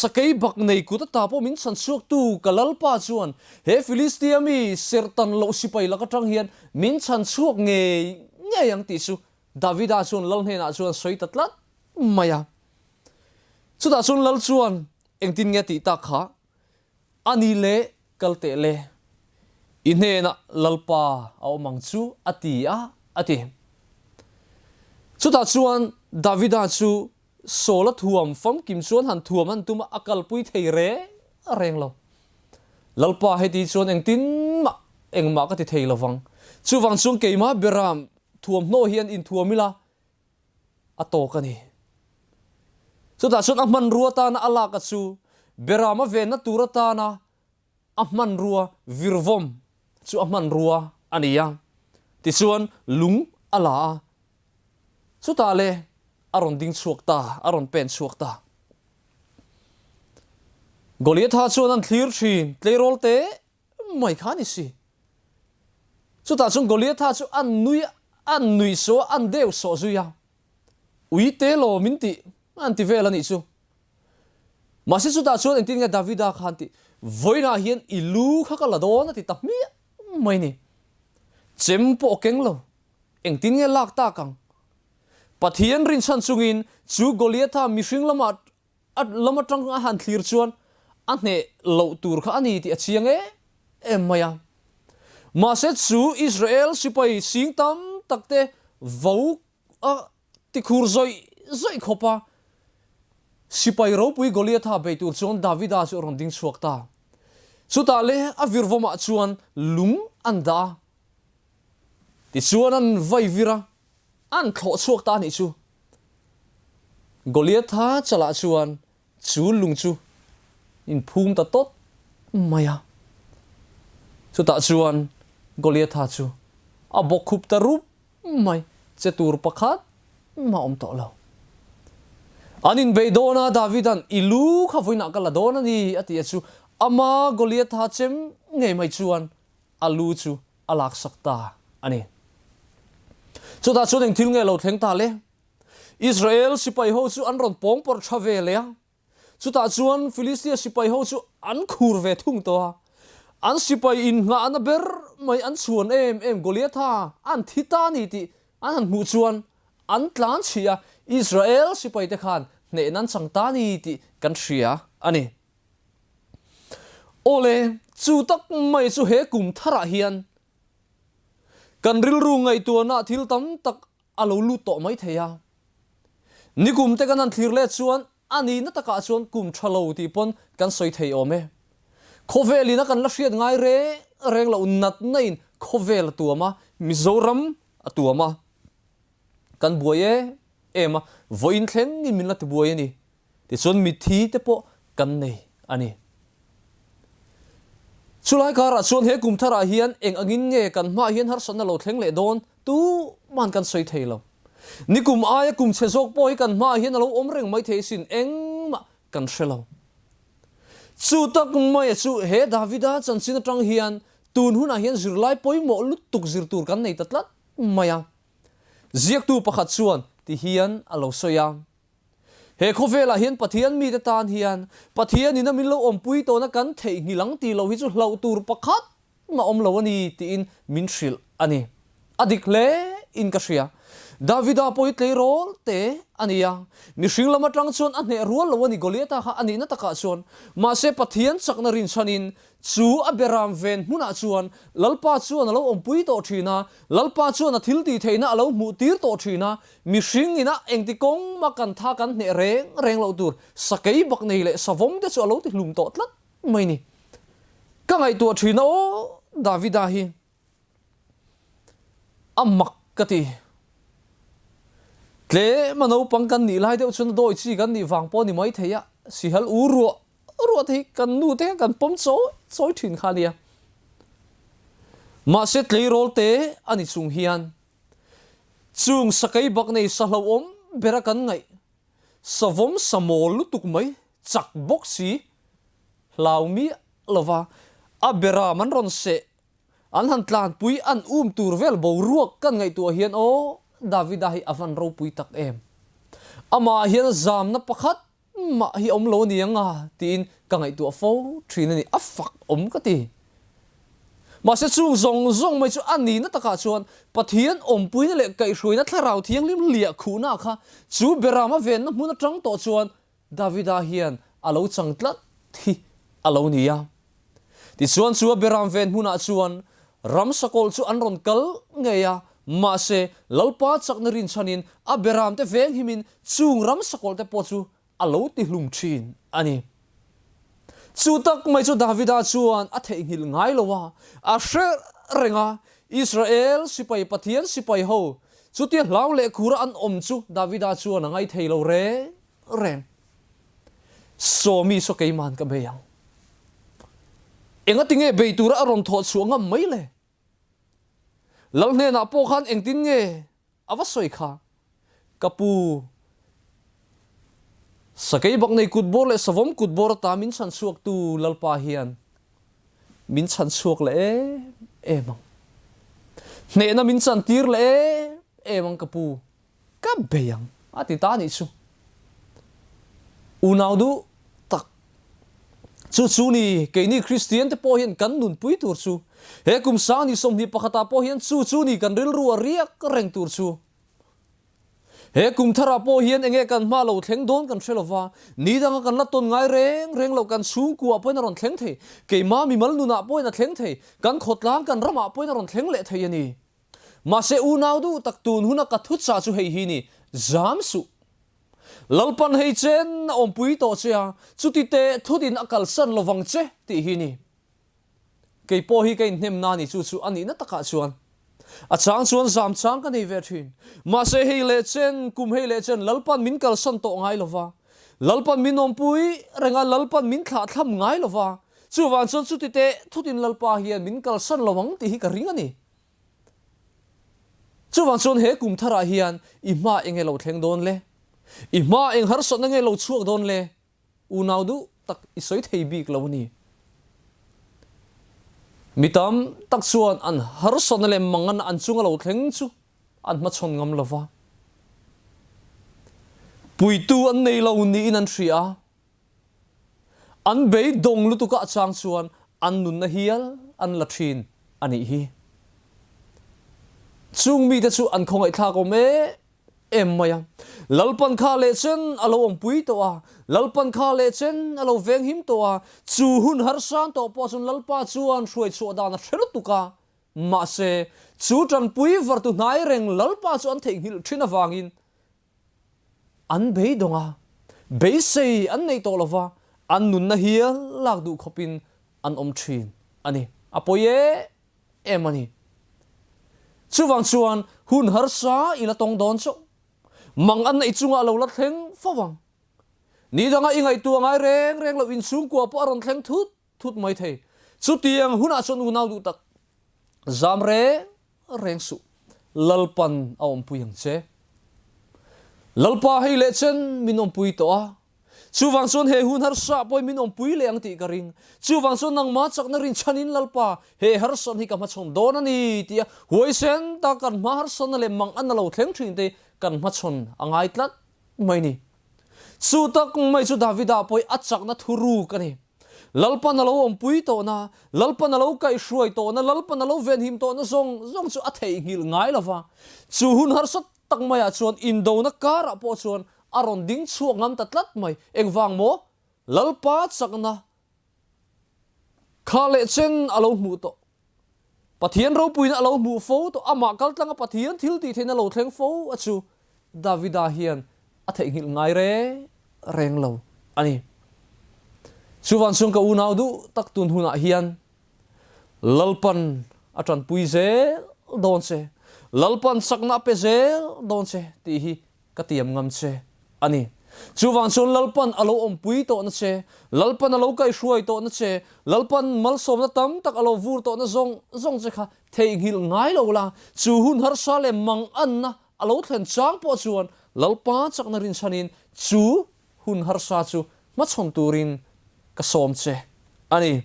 sakei bak nei kut ata pawh min chhan chhuaktu ka Lalpa chuan he Filistia mi serhtan loh sipai lak atang hian min chhan chhuak ngei ngei ang tih chu Davida chuan Lal hnenah chuan sawi ta tlat mai a. Chutah chuan Lal chuan Engtin nge tih tak kha a ni le kal teh le, i hnenah Lalpa a awm ang chu a ti a, a ti. Chutah chuan Davida chu Saula thuam famkim chuan han thuam han tum a, a kalpui thei reng reng lo. Lalpa heti chuan engtin mah engmah ka ti thei lovang, chuvang chuan keimah beram thuamhnaw hian inthuam ila, a tawk a ni. Chutah chuan a hmanrua atana a lak a chu Beram a venna tur atana a hmanrua virvawm chu a hmanrua a ni a. Tichuan lung a la a, chutah le a rawn ding chhuak ta, a rawn pen chhuak ta. Goliatha chuan an thlir thin, tleirawl te mai kha a ni si. Chutah chuan Goliatha chu an nui a, an nui sawh a, an deu sawh zui a. Ui te law min tih an ti vel a nih chu. Mahse chutah chuan engtin nge Davida kha an tih? Vawiinah hian i lu kha ka la dawn a ti ta hmiah mai ni. Chem pawh a keng lo. Engtin nge lak tak ang? Pathian rinchhan chungin chu Goliatha mihring lamah A lam atang a han thlir chuan a hneh loh tur kha a ni tih a chiang em em mai a. Mahse chu Israel sipai sing tam tak te vo a tikhur zawih zawih khawp a, sipai ropui Goliatha bei tur chuan Davida chu a rawn ding chhuak ta. Chutah leh a virvawmah chuan lung an dah a, tichuan an vai vir a, an thlawh chhuak ta a nih chu. Goliatha chalah chuan chu lung chu inphum ta tawt mai a. Chutah chuan Goliatha chu a bawkkhup ta rup mai, che tur pakhat mah awm tawh lo. An inbeih dawn a, Davida'n i lu kha vawiinah ka la dawn a ni a ti a chu ama Goliatha chem ngei mai chuan a lu chu a laksak ta a ni. Chutah chuan eng thil nge lo thleng ta le? Israel sipai ho chu an rawn pawng pawrh tha ve leh a, chutah chuan Filistia sipai ho chu an khur ve thung tawh a. An sipai innghahna ber mai an chhuan em em Goliatha an thi ta ni tih an han hmuh chuan an tlan chhih a, Israel sipaite khan hnehna an chang ta ni tih kan hria a ni. Awle, chu tak mai chu he kum tharah hian kan rilru ngaihtuahna thil tam tak a lo lut tawh mai thei a. Nikum te kan han thlir let chuan a nihna takah chuan kum tha lo tih pawn kan sawi thei awm e. Khawvel in a kan la hriat ngai reng reng loh natna in khawvel a tuam a, Mizoram a tuam a. Kan buai em em a, vawiin thlengin min la tibuai a ni. Tichuan mitthi te pawh kan nei a ni. Chulai karah chuan he kum tharah hian eng angin nge kan hmaah hian harsatna lo thleng leh dawn tuman kan sawi thei lo. Nikum aia kum chhe zawk pawh hi kan hmaah hian a lo awm reng mai thei asin, engmah kan hre lo. Chu tak maia chu he Davida chanchin atang hian tun hunah hian zirlai pawimawh lutuk zir tur kan nei ta tlat mai a. Ziaktu pakhat chuan ti hian a lo sawi a. He khawvelah hian Pathian mite tan hian Pathianin a min lo awmpui tawhna kan theihnghilh ang tih loh hi chu hlauh tur pakhat mah awm lo a ni tiin min hrilh a ni. A dik hle in ka hria. Davida pawh hi tleirawl te a ni a, mihring lam atang chuan a hneh rual lo a ni Goliatha kha a nihna takah chuan. Mahse Pathian chakna rinchhanin Chu a beram ven hmunah chuan Lalpa chuan a lo awmpui tawh thin a, Lalpa chuan a thil tih theihna a lo hmuh tir tawh thin a, mihring ina engti kawng mah kan tha kan hneh reng reng loh tur sakei bak nei leh savawm te chu a lo ti hlum tawh tlat mai ni. Ka ngaihtuah thin a aw Davida hi. A mak ka ti. Tlem a naupang kan nih lai deuh chuan a dawi chi kan nih vang pawh a ni mai thei a, sihal u ruah ruah te hi kan nu te kan pawm chawi chawi thin kha a nia. Mahse tleirawl te a ni chung hian chung sakei bak nei sa hlauhawm bera kan ngaih savawm sa mawl lutuk mai chak bawk si hlau miah lova a beram an rawn seh An han tlanpui an um tur vel boruak kan ngaihtuah hian aw Davida hi a van ropui tak em. Amah hian zamna pakhat mah hi awm lo a ni ang a tiin ka ngaihtuah fo thin a ni, a fak awm ka ti. Mahse chung zawng zawng mai chu a nihna takah chuan Pathian awmpuina leh kaihhruaina thlarau thianghlim hliah khuhna kha chu Berama venna hmun atang tawh chuan Davida hian a lo chang tlat hi a lo ni a. Tichuan chu a beram ven hmunah chuan ramsa kawlh chu an rawn kal ngei a, mahse Lalpa chakna rinchhanin a beramte veng himin chung ramsa kawlhte pawh chu a lo tihlum thin a ni. Chu tak mai chu Davida chuan a theihnghilh ngai lo a, a hre reng a, Israel sipai Pathian sipai ho chutia hlau leh khura an awm chu Davida chuan a ngaithei lo reng reng. Sawmi saw keiman ka bei ang. Engati nge bei tura a rawn thawh chhuah ngam mai le? Lal hnenah pawh khan engtin nge a va sawi kha? Ka pu, Sakei bak nei kut bawr leh savawm kut bawr ata min chhan chhuaktu Lalpa hian min chhan chhuak leh em em ang. Hnehna min chantir leh em em ang ka pu. Ka bei ang a ti ta anih chu. Unau duh tak chu chu ni keini Kristian te pawh hian kan nunpui tur chu he kum sang ni 21 ah pawh hian chu chu ni kan rilru a riak reng tur chu. He kum tharah pawh hian enge kan hma lo thleng dawn kan hre lova, ni danga kan la tawn ngai reng reng loh kan chhungkuah pawhin a rawn thleng thei, keimah mimal nunah pawhin a thleng thei, kan khawtlang kan ramah pawhin a rawn thleng leh thei a ni. Mahse unau duh tak tun huna ka thuchah chu hei hi ni, zam suh. Lalpan hei chen a awmpui tawh che a, chuti teh thutin a kalsan lovang che tih hi ni. Kei pawh hi ka inhnem na ni chu chu a nihna takah chuan a chang chuan zam chang ka nei ve thin. Mahse hei leh chen, kum hei leh chen Lalpan min kalsan tawh ngai lova, Lalpan min awmpui reng a, Lalpan min thlahthlam ngai lova, chuvang chuan chuti teh thutin Lalpa hian min kalsan lo ang tih hi ka ring a ni. Chuvang chuan he kum tharah hian i hma eng nge lo thleng dawn le? I hma eng harsatna nge lo chhuak dawn le? Unau duh tak i sawi thei bik lo a ni. Mi tam tak chuan an harsatna leh mangan an chunga lo thleng chu an hmachhawn ngam lo va. Puitu an nei lo niin an hria a. An beidawng lutuk ah chang chuan an nunna hial an la thin a nih hi. Chung mite chu an khawngaihthlak awm em em mai a. Lalpan kha leh chen a lo awmpui tawh a, Lalpan kha leh chen a lo venghim tawh a, chu hun harsan tawh pawh chuan Lalpa chuan hruaichhuah dan a hre lutuk a, mahse, chu tanpui vartu hnai reng Lalpa chu an theihnghilh thin avangin an beidawng a, beisei an neih tawh lova, an nunna hial lak duh khawpin an awm thin a ni. A pawi em em a ni. Chuvang chuan hun harsa i la tawng dawn chauh. Mang an neih chungah lo la thleng fo ang. Ni danga i ngaihtuah ngai reng reng loh inchhungkua pawh a rawn thleng thut thut mai thei. Chutiang hunah chuan unau duh tak zam reng reng suh. Lalpan a awmpui ang che. Lalpa hei leh chen min awmpui tawh a. Chuvang chuan he hun harsa pawhin min awmpui leh ang tih ka ring. Chuvang chuan nangmah chakna rinchhanin Lalpa, he harsan hi ka hmachhawn dawn a ni tia huaisen tak kan hma harsanna leh mang an a lo thleng thin te kan hmachhawn a ngai tlat mai ni. Chu tak mai chu Davida pawhin a chakna thuruk a ni. Lalpan a lo awmpui tawhna, Lalpan a lo kaihhruai tawhna, Lalpan a lo venhim tawhna zawng zawng chu a theihnghilh ngai lo va. Chu hun harsa tak maiah chuan indona karah pawh chuan a rawn ding chhuak ngam ta tlat mai. Engvang maw? Lalpa chakna kha leh chen a lo hmuh tawh. Pathian ropuina a lo hmuh fo tawh, amah kaltlanga Pathian thil tih theihna lo thleng fo a chu Davida hian a theihnghilh ngai reng reng lo a ni. Chuvang chuan ka unau duh tak tun hunah hian Lalpan a tanpui zel dawn che, Lalpan chakna a pe zel dawn che tih hi ka tiam ngam che a ni. Chuvang chuan Lalpan a lo awmpui tawhna che, Lalpan a lo kaihhruai tawhna che, Lalpan malsawmna tam tak a lo vur tawhna zawng zawng che kha theihnghilh ngai lo la, chu hun harsa leh manganna a lo thlen chang pawh chuan Lalpa chakna rinchhanin chu hun harsa chu hmachhawn turin ka sawm che a ni.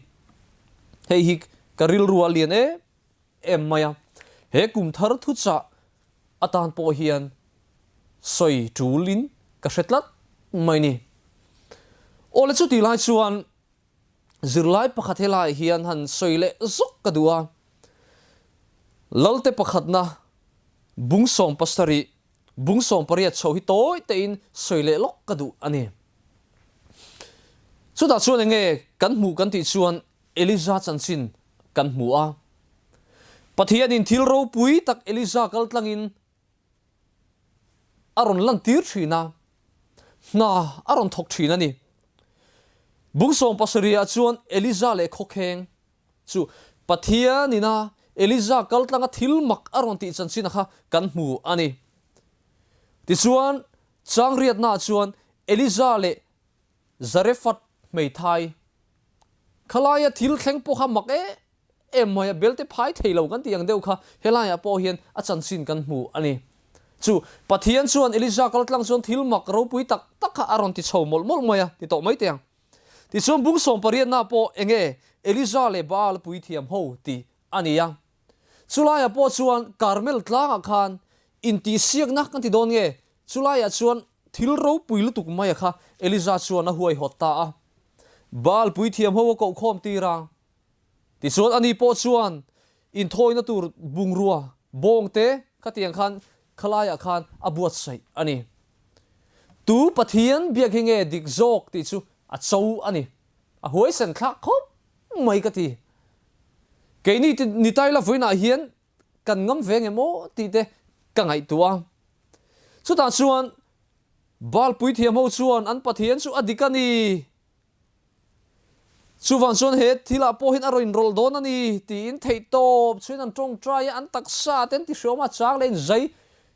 Hei hi ka rilru a lian em em mai a, he kum thar thuchah atan pawh hian sawi tulin ka hre tlat mai ni. Awle chutih lai chuan zirlai pakhat helaiah hian han sawi leh zawk ka duh a, Lalte pakhatna bung 17, bung 18 chho hi tawi tein sawi leh lawk ka duh a ni. Chutah chuan enge kan hmuh kan tih chuan Eliza chanchin kan hmu a. Pathianin thil ropui tak Eliza kal tlangin a rawn lantir thin a, hna a rawn thawk thin a ni. Bung 70 ah chuan Eliza leh khawkheng chu Pathianin a Eliza kal tlanga thil mak a rawn tih chanchin a kha kan hmu a ni. Tichuan, changriatnaah chuan Eliza leh Zarephath hmeithai khalaia thil thleng pawh kha mak em em mai a, belte phai thei lo kan tih ang deuh kha helaiah pawh hian a chanchin kan hmu a ni. Chu Pathian chuan Elija kal tlang chuan thil mak ropui tak tak kha a rawn ti chho mawlh mawlh mai a ti tawh mai teh ang. Tichuan bung 18na pawh enge Elija leh Baal puithiam ho tih a ni a. Chulaiah pawh chuan Karmel tlangah khan intihsiakna kan ti dawn nge? Chulaiah chuan thil ropui lutuk maia kha Eliza chuan a huaihawt ta a. Baal puithiam ho a kohkhawm tir a. Tichuan ani pawh chuan inthawina tur bungrua, bawng te khatiang khan khalaiah khan a buatsaih a ni. Tu Pathian biak hi nge dik zawk tih chu a cho a ni. A huaisen thlak khawp mai ka ti. Keini ni taila vawiinah hian kan ngam ve nge maw tih te ka ngaihtuah a. Chutah chuan Baal puithiam ho chuan an Pathian chu a dik a ni. Chuvang chuan he thilah pawh hian a rawn inrawlh dawn a ni tiin theihtawp chhuin an tawngtai a, an taksa te an ti hriawm a, chang leh in zai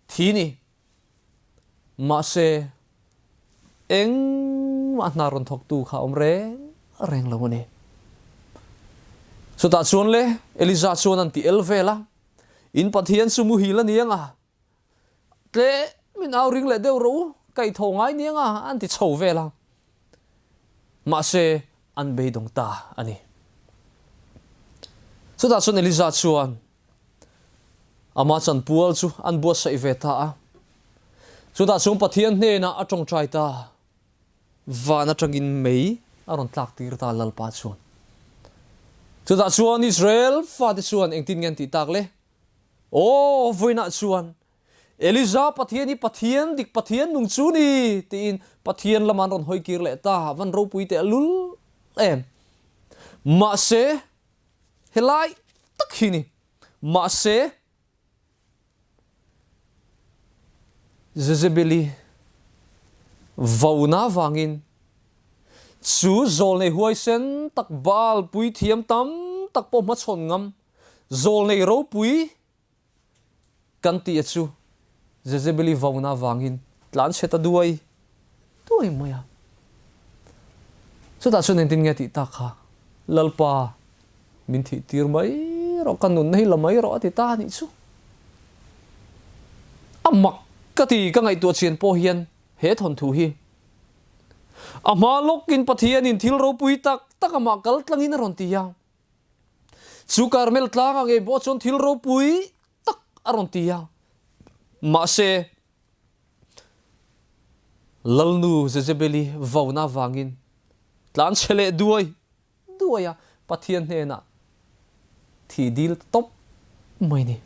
thi ni. Mahse, engmah hna rawn thawktu kha a awm reng reng lo a ni. Chutah chuan le, Eliza chuan an ti el vel a, In Pathian chu muhil a ni ang a, tle min au ring leh deuh rawh u, kaih tho ngai ni ang a, an ti chho vel a. Mahse, an beidawng ta a ni. Chutah chuan Eliza chuan Amah chanpual chu an buatsaih ve ta a. Chutah chuan Pathian hnenah a tawngtai ta. Van atangin mei a rawn tlak tir ta Lalpa chuan. Chutah chuan Israel fate chuan engtin nge an tih tak le? Aw, vawiinah chuan Elija Pathian hi Pathian dik Pathian nung chu ni tiin Pathian lama an rawn hawi kir leh ta, van ropui teh lul em. Mahse, helai tak hi ni. Mahse, Jezebeli vauna vangin chu zawlnei huaisen tak Baal puithiam tam tak pawh hmachhawn ngam zawlnei ropui kan tih a chu Jezebeli vauna vangin tlanchhe ta duai duai mai a. Chutah chuan engtin nge tih tak kha Lalpa Min thih tir mai rawh, ka nunna hi la mai rawh a ti ta a nih chu. A mak ka ti, ka ngaihtuah chian pawh hian he thawnthu hi a hma lawkin Pathianin thil ropui tak tak amah kal tlangin a rawn ti a. Chu Karmel tlangah ngei pawh chuan thil ropui tak a rawn ti a. Mahse, Lalnu Jezebeli vauna avangin tlanchhe leh duai duai a, Pathian hnenah thi dil ta tawp mai ni.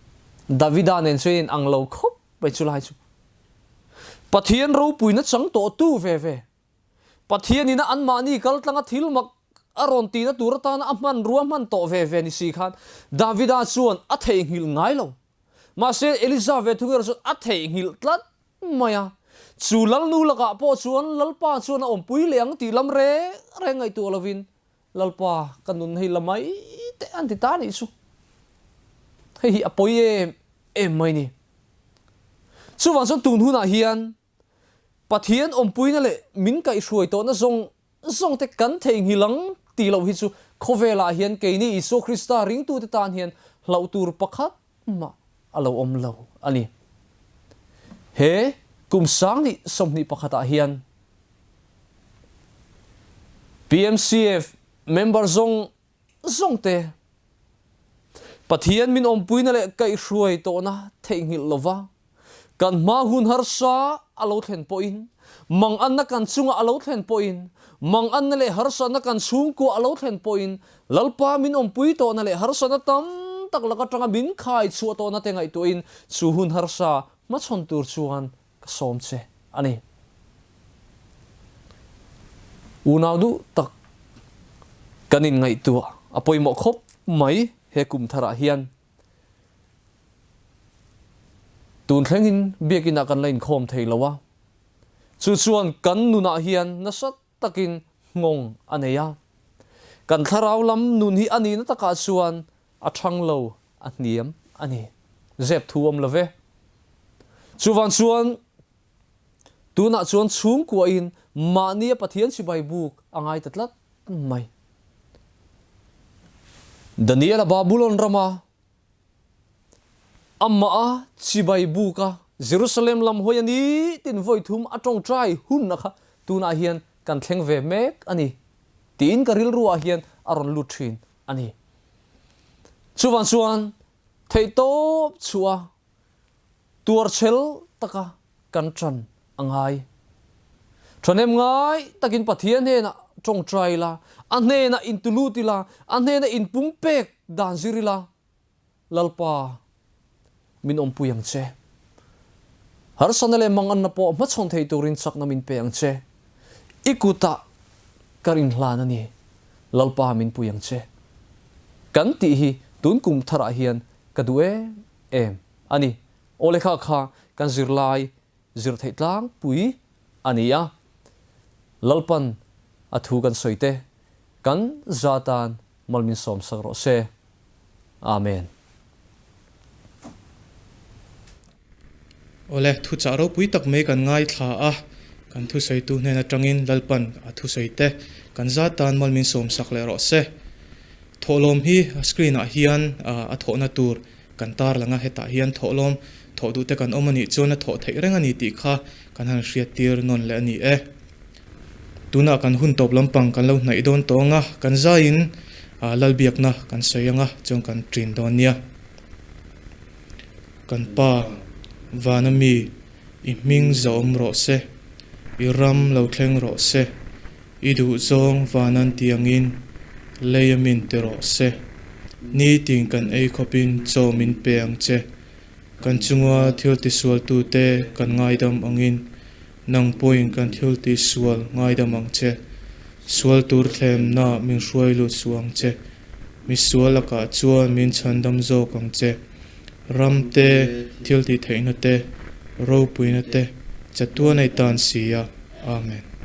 Davida nen chuan in ang lo khawp mai chu lai chu. Pathian ropuina chang tawh tu ve ve. Pathian ina anmahni kal tlanga thil mak a rawn tihna tur atana a hmanrua hman tawh ve ve ni si khan Davida chuan a theihnghilh ngai lo. Mahse Elija ve thung erawh chuan a theihnghilh tlat mai a. Chu Lalnu lakah pawh chuan Lalpa chuan a awmpui leh ang tih lam reng reng ngaihtuah lovin, Lalpa, ka nun hei la mai teh an ti ta nih chu. Hei hi a pawi em em mai ni. Chuvang chuan tun hunah hian Pathian awmpuina leh min kaihhruai tawhna zawng zawng te kan theihnghilh ang tih loh hi chu khawvelah hian keini Isua Krista ringtute tan hian hlauh tur pakhat mah a lo awm lo a ni. He kum 2021 ah hian PMCF member zawng zawng te Pathian min awmpuina leh kaihhruai tawhna theihnghilh lova Kan hma hun harsa a lo thlen pawhin, manganna kan chungah a lo thlen pawhin, manganna leh harsatna kan chhungkua a lo thlen pawhin, Lalpa min awmpui tawhna leh harsatna tam tak lak atanga min khai chhuah tawhna te ngaihtuahin chu hun harsa hmachhawn tur chuan ka sawm che a ni. Unau duh tak kan inngaihtuah a pawimawh khawp mai he kum tharah hian. Tun thlengin biakinah kan la inkhawm thei lo a, chu chuan kan nunah hian nasa takin nghawng a nei a. Kan thlarau lam nun hi a nihna takah chuan a thang lo, a hniam a ni. Zep thu awm lo ve. Chuvang chuan tunah chuan chhungkuahin mahnia Pathian chibai buk a ngai ta tlat mai. Daniel-a Babulon rama amah a chibai buk a, Jerusalem lam hawi a ni tin vawi thum a tawngtai hunna kha tunah hian kan thleng ve mek a ni tiin ka rilruah hian a rawn lut thin a ni. Chuvang chuan theihtawp chhuah a Tuarchhel taka kan ṭan a ngai. Ṭhahnem ngai takin Pathian hnenah ṭawngṭai ila, a hnenah intulut ila, a hnenah inpumpek dan zir ila, Lalpa, min awmpui ang che. Harsatna leh manganna pawh hmachhawn thei turin chakna min pe ang che. I kutah ka rinhlan a ni, Lalpa min pui ang che. Kan tih hi tun kum tharah hian ka duh em em. A ni, aw lehkha kha kan zirlai zir theih tlangpui a ni a, Lalpan a thu kan sawi te kan za tan mal min sawm sak rawh se. Amen. Awle, thuchah ropui tak mai kan ngaithla a, kan thusawitu hnen atangin Lalpan a thusawi te kan za tan mal min sawm sak leh rawh se. Thawhlawm hi screen ah hian a thawhna tur Kan tarlang a, hetah hian thawhlawm thawh duhte kan awm a nih chuan a thawh theih reng a ni tih kha kan han hriattir nawn leh a ni e. Tunah kan hun tawp lampang kan lo hnaih dawn tawh ang a, kan zaiin Lalbiakna kan sawi ang a, chuan kan ṭin dawn nia. Kan Pa, vana mi, i hming zawm rawh se, i ram lo thleng rawh se, i duhzawng vanan tiangin lei a min ti rawh se. Nitin kan ei khawpin chaw min pe ang che. Kan chunga thil tisualtute kan ngaidam angin nang pawhin kan thil tisual ngaidam ang che. Sual tur thlemna min hruai lut suh ang che. Misual lakah chuan min chhandam zawk ang che. Ram te, thil tihtheihna te, ropuina te, chatuan ei tan si a. Amen.